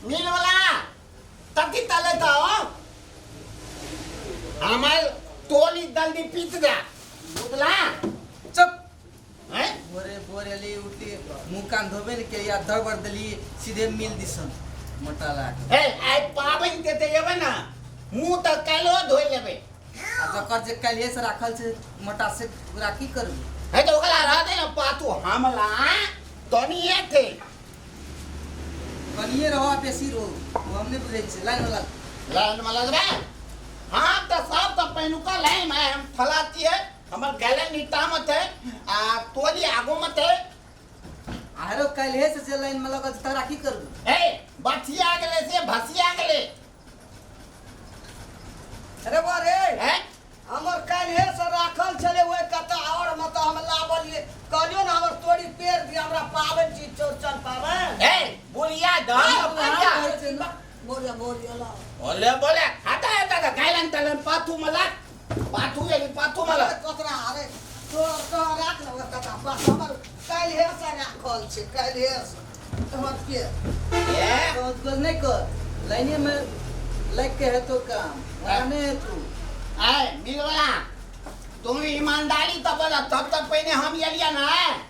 मिल वाला तती तले तो हमार टोली जल्दी पीत जा बुझला। चुप। हैं? भोरे भोरे अली उठली, मुंह कान धोबे ने के या दगड़ देली सीधे मिल दिसन मोटा लाग। ए आइ पाबनि के ते एबै ना, मुंह तऽ काल्हिओ धोइ लेबै। आ जकर जे काल्हिए से राखल छै मोटा से ओकरा की करबै? है तो ओकरा रह दे ना पातू, हमला तनिए थे। कनिए रहो आ बेसी रहो ओ हम नहि बुझै छियै। लाइन वाला लाइन में लगबै। हाँ तऽ सब तऽ पहिनुका लाइन में हम फला छियै, हमर गले नीचा में छै आ तोली आगू में छै। आरो काल्हिए से जे लाइन में लगल छै तकरा की करबै? ए बथिया गेलै से भसिया गेलै। अरे बा रे, हैं? हमर काल्हिए से राखल छलै ओहि कतऽ और मत हम लाबलियै, कहलियौ ने हमर तोरी पेड़ दिअ, हमरा पाबनि छी चौरचन पाबनि। ए बुलिया दम पैसा बोलिया बोलिया ला। बोले बोले आता है दादा गायलन तलन पाथू मला पाथू यानी पाथू मला। कतरा अरे तो तो राख न ओकर कतरा बस हमर काल्हिए से राखल छै, काल्हिए से हमर के ए बहुत गोल नहि कर, लाइने में लग के हेतो काम, वहाँ नहि हेतो। आय मिलवाला तुम ईमानदारी तब बता, तब तक पहले हम एलिया ना।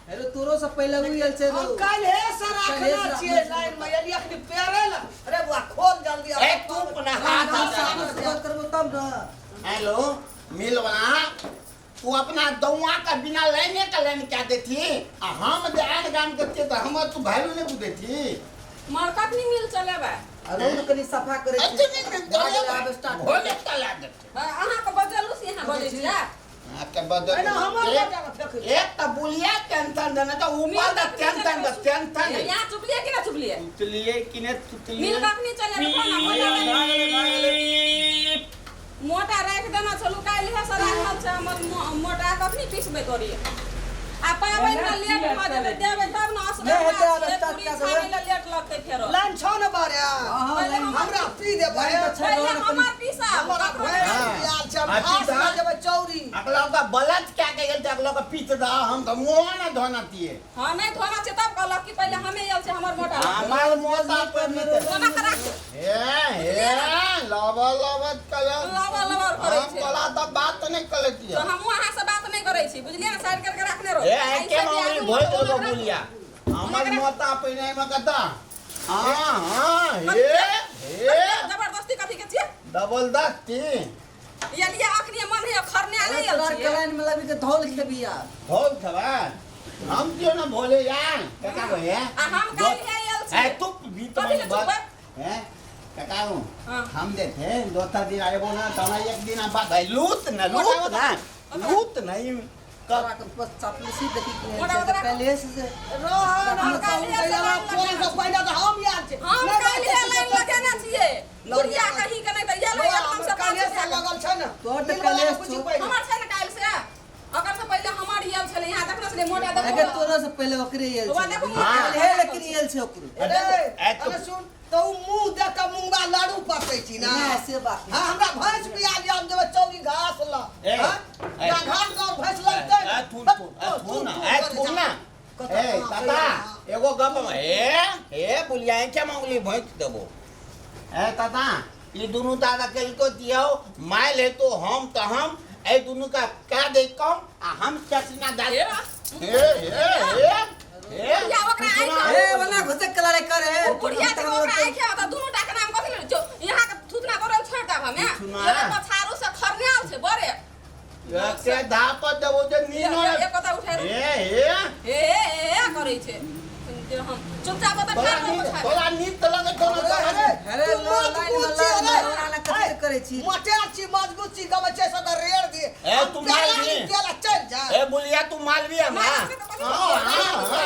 हेलो तोरो से पहले उ आयल छै। हम काल्हिए से काल्हिए राखने से छियै राखने लाइन में, एलियै अखनी पेड़े ल। अरे बुआ खोल जल्दी। ए तू अपना हाथ हम आ साबुन से बात करबो तब ना। हेलो मिलवाला तू अपना दौआ का बिना लाइने का लाइन क्या देती, आ हम जे आन गाम के छियै तऽ हमर तू वैल्यू नहि बुझै छी। मर कखनी मिल चलेबै? अरे ओ कनि सफा करै छी। अच्छा नहीं मिल भए गेलै, आब स्टार्ट। भोले चला देते। अहाँके बजलू से यहाँ बजै छियै? आके बदल एना हमर बजाके फेंक दे। एक तऽ बुलिया टेंशन देने तऽ ऊपर तऽ टेंशन तऽ टेंशन है। यहाँ चुपलियै कि ना चुपलियै? चुतलिए कि ने चुतलिए? मिल कखनी चलेबै? कोना मोटा मोटा राखि देना छलू, काल्हि से राखल छै हमर मोटा, कखनी पिसबै तोरी? आ पाबनि मे लेट भऽ जेतै, देबै तब ने असगर नहि हेतै, आब छियै, स्टार्ट पूरी कए देबै। छानै लए लेट लगतै फेरो। लाइन छौ ने बारे? हाँ, पहिले लाइन हमरा पी दे लाइन तऽ छै, पहिले रोड हमर पिसाब हमरा ककरो भैंस हाँ। बियाल छै, हम आ घास पीता? लऽ जेबै चौरी। अगला का बलत क्या के गेल अगला का पीत दा, हम तो मुंह ना धोना तिए। हाँ नहि धोना छै तब कहलक कि पहिले हमे आयल छै हमर मोटा। हमार मोटा पर नहीं ते। कोना के राख। ए ए लबा लबा कल लबा लबा करै हम छै। तोला तऽ बात नहि करै छियै। तऽ हमहूँ अहाँ से बात नहि करै छी, बुझलियै ने? साइड करके राखने रहो। ए ऐसे के भी मामली आदमी भोज कोना देबो राख। बुलिया। हमर मोटा पहिने में कता हाँ हाँ हे हे जबरदस्ती कथी के छियै? डबल दस्ती या लिया अखनी मन है खरने आले अरे आयल तोरा छियै। लाइन में लगी के धौल खेबी आब। भोल खबा हम क्यों ना भोले यार काका भैया। आ हम काल्हि आयल ए छियै। तू भी तो कथी के चुपबै? हैं काका हूँ हाँ। हम देखे दो चार दिन आए बोना तो ना एक दिन आप भाई लूट ना लूट ना लूट नहीं तोरा के बस चापलूसी देखी के मोटा छै, ओकरा- पहिले से जे रोहन हम काल्हिए से लाइन तोरी से पहिले तऽ हम आयल छी। हम नहि काल्हिए बाजै लाइन छी। लगेने छियै। बुढ़िया कही के नहि तऽ एलै बौआ, एकदम हमर से काल्हिए पाँच से लगल छै ने। तोहर तऽ मिलवला कलेश के पूछी छौ। पहिले। हमर छै ने काल्हि से, ओकर से पहिले हमर आयल छलै यहाँ, देखने छलै मोटा अगर देखो। तोरा से पहिले ओकरे आयल बौआ छै। देखो हाँ। हे लेकिन आयल छै ओकरो। अरे, ए, तो- अरे सुन तऽ उ मुँह देख कऽ मूंगा लाड़ू पकै छी ना। नहि, से बात नहि। हाँ, हमरा भैंस बिया लिअ, हम जेबै चौरी घास लऽ। ए, हाँ? ए। ना घास लऽ भैंस लगतै। ए थून थून ए थून ना ए थून ना ए ताता एगो गप ए ए बुलिया के मांगली भैंस देबो। ए ताता ई दुनू दादा कलको दियो माइल है तो हम तो हम ए दुनू का का दे कम आ हम चचना दाल ए ए ए ए ए बुढ़िया ओकरा आँखि ए वना घुसे के लड़ाई करे। ओ बुढ़िया के ओकरा आँखि आवत दुनू टा के नाम कथी ले जो यहाँ के थुथना करल छोड़ देब हमे। थुथना? ये पछाड़ू से खरने आल छै बड़े। के धाप देबो जे नीनो एक कता उठा ए ए ए ए ए करै छै जे हम चुपचाप ओतऽ तोरा ठाढ़ नींद पछाड़। तोरा नींद तऽ लगै छौ ने तोरा अरे, अरे तू लो लाइन में मजबूत छी, लाइन अरे। में ओना कथी करै छी? मोटे छी मजबूत छी गबै छै से तऽ रेड़ दिए। ए, तू मार दी। तेल चल जा। ए बुलिया तू मालवी हम हां हां हां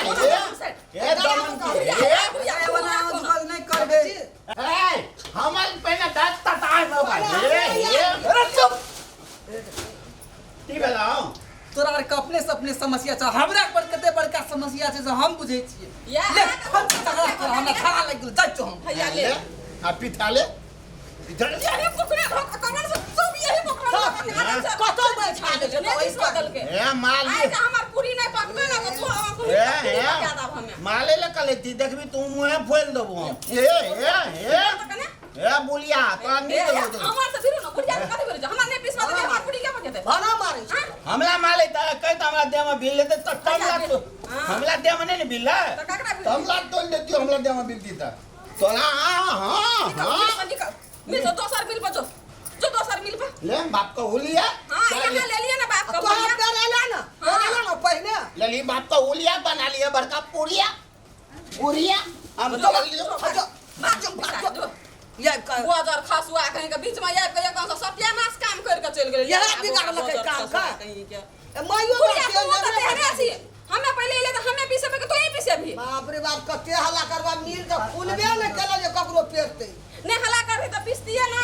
ए ए दमन की ए ए वना उजगल नहि करबे। ए हमर पहिने दस ततार में भाई ए ए अरे चुप। की भेलौ? तोरा आर के अपने से अपने समस्या छै, हमरा पर कते बड़का समस्या छै से हम बुझै छियै। या ले हम झगड़ा कर, हमरा खरा लागि गेल, जाइ छौ हम। हैया ले आ पिठा ले पिठा ले। अरे कुकुरे धोखा कमर से चुप यही पकड़ल तब कतौ बैठा खा देलकै देलकै नहि दिस देलकै ए माल आइ जे हमर पूरी नहि पकबै ने तऽ तू हमर पूरी ए पूरी ए पका देब हमे माले ले कले ती देखबी तू मुहे फोल देबो हम। ए ए ए तऽ कने ए बुलिया तोरा ए, नीक ए, लगतौ। हमर से फिरू ने बुढ़िया के कथी बोलै छै हमर नहि पिसवा देलकै हमर पूरी के पकेतै भाना मारै छै हाँ? हमरा माले त कहि त हमरा देह में बिल लेते त तमला तो हाँ। हमरा देह में नहीं ने बिल है तऽ ककरा बिल तमला तोल देतियो हमरा देह में बिल दी त तोरा हां हां निकल, हां मिल पर निकल मिल जो दोसर मिल पर जो जो दोसर मिल पर ले बाप का हुलिया हाँ यहाँ ले लिए ना बाप का तोहर बुढ़िया पेर एला ना पेर एला ना पहिने ले ली बाप का हुलिया बना लिया बड़का पुरिया पुरिया हम जो, तो लियो जो, जो, भाग, जो, भाग, जो। ये कर गोजर खसुआ कहीं के बीच में आबि के एकदम से सत्यानाश काम कर के चलि गेलै इएह बिगाड़लकै गोजर काम खसुआ का। कहीं के ए, माइयो बुढ़िया बाप तू तेल तऽ लेने तेहने छी हमे पहिले एलै तऽ हमे पिसेबै कि तोही पिसेबही बाप रे बाप कते हल्ला करबा मिल तऽ खुलबे ने केला जे ककरो पेरतै नहि हल्ला करही तऽ पिसतियै ना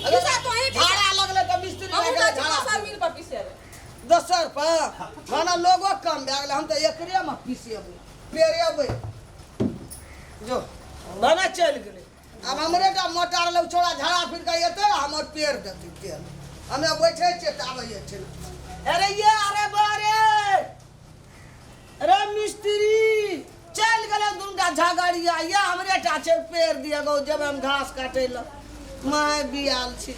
पिसा तोही पिसा झाड़ा लगलै तऽ मिस्त्री हमहूँ भए जाइ गेलै छी झाड़ा दोसर मिल पर पिसेबै दोसर पर माना लोगो कम भए गेलै हम तऽ एकरे मे पिसेबै पेरेबै जो भने चलि गेलै आब हमरे टा मोटा रहलै ओ छौड़ा झाड़ा फिर कऽ एतै हमर पेर देतै तेल हमे बैठे छियै तऽ आबै छै अरे ये अरे बारे अरे मिस्त्री चलि गेलै दुनूटा झगड़िया ये हमरे टा छै पेड़ दिए गो जेबै हम घास काटै लए my बियाल छी।